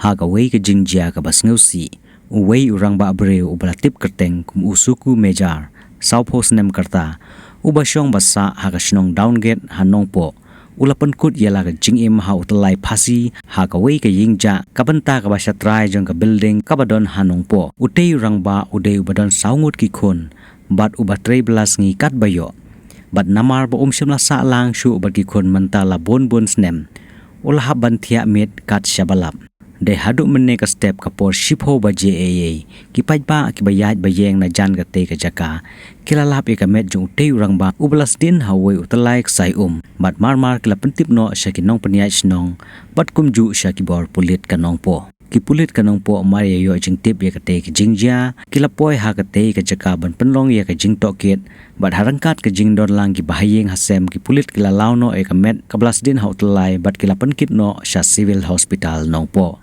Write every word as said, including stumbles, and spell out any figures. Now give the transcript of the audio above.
Ha kawei ka jingjia kaba sngewsih, uwei u rangbah briew uba la tip kyrteng kum u Suku Mejar, sawphew snem ka rta, uba shong ba sah ha ka shnong Downgate ha Nongpoh, u la pynkut ïa la ka jingim ha u tyllai phasi ha kawei ka ïing jah ka bynta kaba shatrai jong ka building kaba don ha Nongpoh. Utei u rangbah u dei uba don saw ngut ki khun bad uba trei bylla sngi katba ïoh. Bad namar ba um shym la sah lang shuh bad ki khun mynta la bun bun snem, u la hap ban thiah miet kat shaba lap. Dei haduh mynne ka step ka por shiphew baje eiei, ki paidbah kiba ïaid ba ïeng na jan katei ka jaka ki la lap ïa ka met jong utei u rangbah uba la sdien ha uwei u tyllai ksai um, bad mar mar ki la pyntip noh sha ki nongpynïaid shnong bad kumjuh sha ki bor pulit ka Nongpoh. Ki pulit ka Nongpoh mar ïa ïoh jingtip ïa katei ka jingjia, ki la poi ha katei ka jaka ban pynlong ïa ka jingtohkit, bad ha ryngkat ka jingdon lang ki bahaïing hasem, ki pulit ki la law noh ïa ka met kaba la sdien ha u tyllai bad ki la pynkit noh sha Civil Hospital Nongpoh.